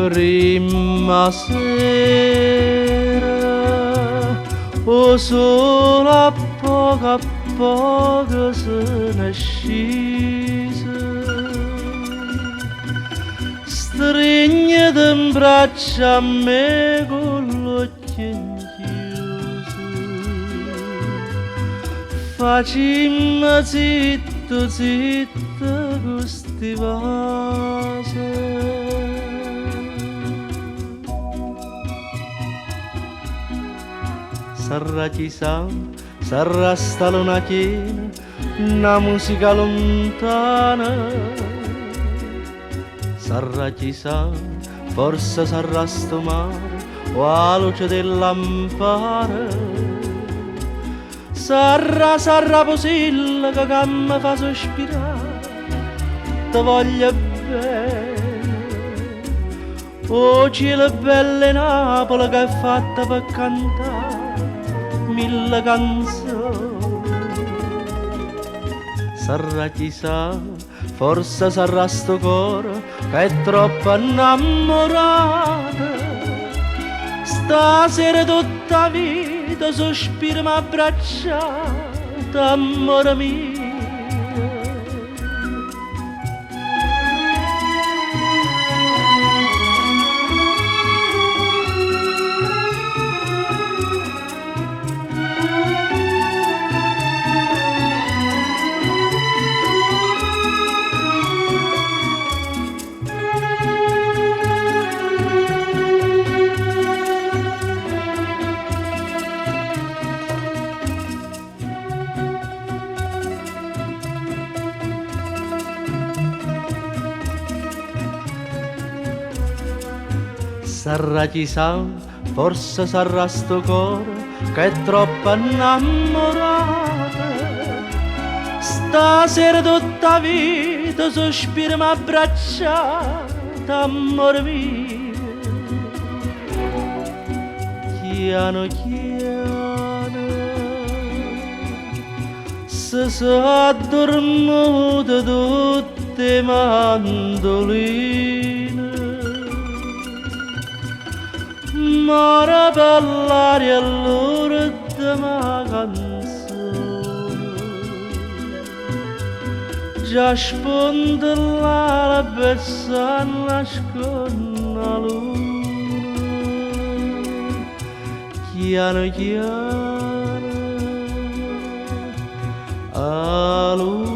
Primma sera 'o sole a poco a poco se n'è sciso. Strignete 'mbraccio a me cu ll'uocchie 'nchiuse. Facimme zittu zitto cu sti vase. Sarrà chissà, sarrà sta luna chiena, na musica luntana. Sarrà chissà, forse sarrà sto mare o 'a luce d' 'e lampare. Sarrà, sarrà Pusilleco ca me fa suspirà, te voglio bene. O cielo bello 'e Napule che è fatto pe cantà mille canzone. Sarrà chissà, forse sarrà sto core che è troppo 'nnammorato. Stasera tutta 'a vita sospira m'abbracciato, ammore mio. Sarrà chissà, forse sarrà sto core che è troppo 'nnammorato. Stasera tutta 'a vita sospira m'abbracciato, ammore mio. Chiano chiano se so' addormute tutt' 'e manduline. More pe' ll'aria l'urdema canzone. Già sponta l'alba e s'annasconne 'a luna. Chiano chiano 'a luna.